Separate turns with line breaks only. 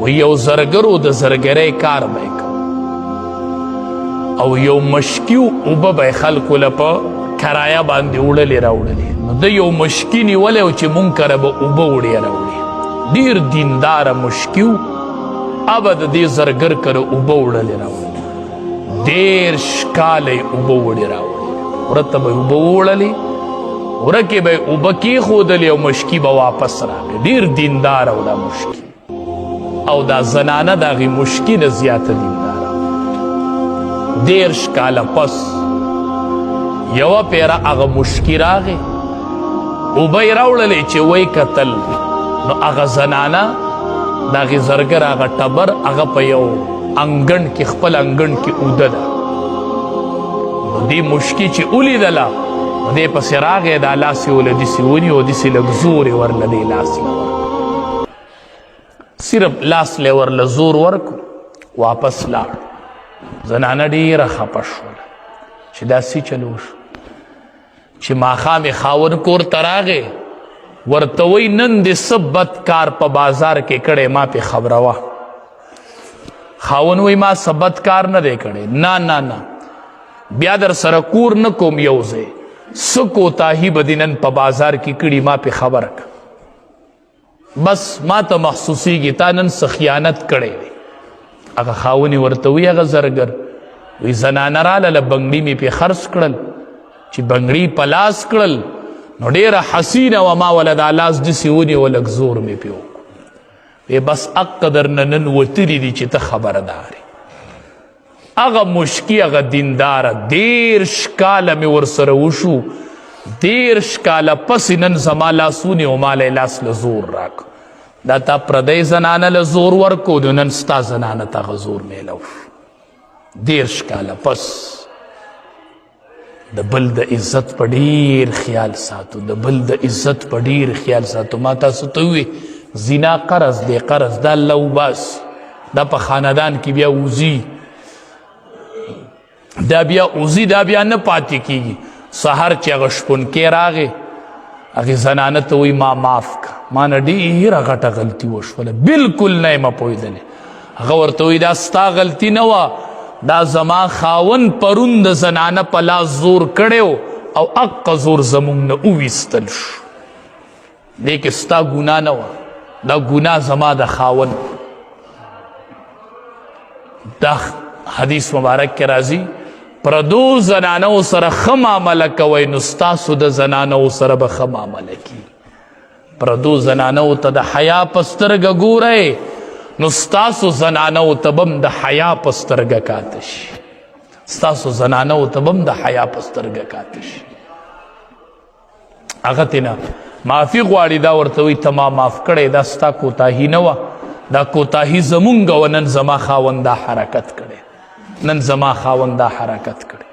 و یو زرګرو د زرګرۍ کار به یې او یو مشکیو اوبه به خلکو له په کرایه باندې وړلې راوړلې. نو د یو مشکي نیولی و چې مونږ کره به اوبه وړې راوړې. ډېر دینداره مشکي و، ابه د دې زرګر کره اوبه وړلې راوړلې. 30 کاله یې اوبه وړې راوړې، ورته به یې اوبه وړلې، وره کې به یې اوبه کېښودلې او مشکي به واپس راغی. ډېر دینداره و دا مشکي، او دا زنانه د هغې مشکي نه زیاته دینداره. 30 کاله پس یوه پیره هغه مشکي راغی، اوبه یې راوړلې. چې ویې کتل نو هغه زنانه د هغې زرګر هغه ټبر هغه په یو انګڼ کې، خپل انګڼ کې اوده ده. نو دې مشکي چې ولیدله نو دې پسې راغی، دا لاس یې وله داسې ونیو، داسې لږ زور یې ورله دې لاس له ورکړو، صرف لاس له ورله زور ورکړو، واپس لاړ. زنانه ډېره خپه شوله چې دا څه چل وشو. چې ماښام یې خاوند کور ته راغی، ورته وایي نن دې څه بد کار په بازار کې کړی، ما پې خبروه. خاوند وایي ما څه بد کار نه دی کړی. نه نه نه، بیا در سره کور نه کوم، یو ځای څه کوتاهي به دې نن په بازار کې کړي، ما پې خبره کړه. بس ما ته محسوسیږي تا نن څه خیانت کړی دی. هغه خاونې ورته وی، هغه زرګر وی زنانه راله، بنګړي مې پې خرڅ کړل. چې بنګړي په لاس کړل نو ډېره حسینه وه، ما وله دا لاس داسې ونیو، لږ زور مې پې وکړو. وی بس اقه درنه نن وتلي دي چې ته خبردار. هغه مشکی هغه دینداره 30 کاله مې ورسره وشو، 30 کاله پس نن زما لاس ونیو، ما له لاس له زور راکړ. دا تا پردی زنانه له زور ورکو، نو نن ستا زنانه ته هغه زور میلو شو. 30 کاله پس. د بل د عزت په ډیر خیال ساتو، د بل د عزت په ډیر خیال ساتو. ما تاسو ته وی زنا قرض دی، قرض دا الله وباسي، دا په خاندان کې بیا وزي، دا بیا وزي، دا بیا نه پاتې کیږي. سحر چې هغه شپونکی راغی، هغې زنانه ته وایي ما معاف که، ما نه ډېره غټه غلطي وشوله، بالکل نه یم پوهېدلی. هغه ورته وایي دا ستا غلطي نه وه، دا زما خاوند پرون د زنانه په لاس زور کړی او اقه زور زمونږ نه وویستل شو. دې کې ستا ګناه نه وه، دا ګناه زما د خاوند. دا حدیث مبارک کې راځي، پردو زنانو سره ښه معامله کوئ نو ستاسو د زنانو سره به ښه معامله کیږي. پردو زنانو ته د حیا په سترګه ګورئ نو ستاسو زنانو ته به هم د حیا په سترګه کاته شي، ستاسو زنانو ته به هم د حیا په سترګه کاته شي. هغه تینا معافي غواړي، دا ورته وایي ته ما معاف کړی، دا ستا کوتاهي نه وه، دا کوتاهي زمونږ وه، نن زما خاوند دا حرکت کړی، نن زما خاوند دا حرکت کړی.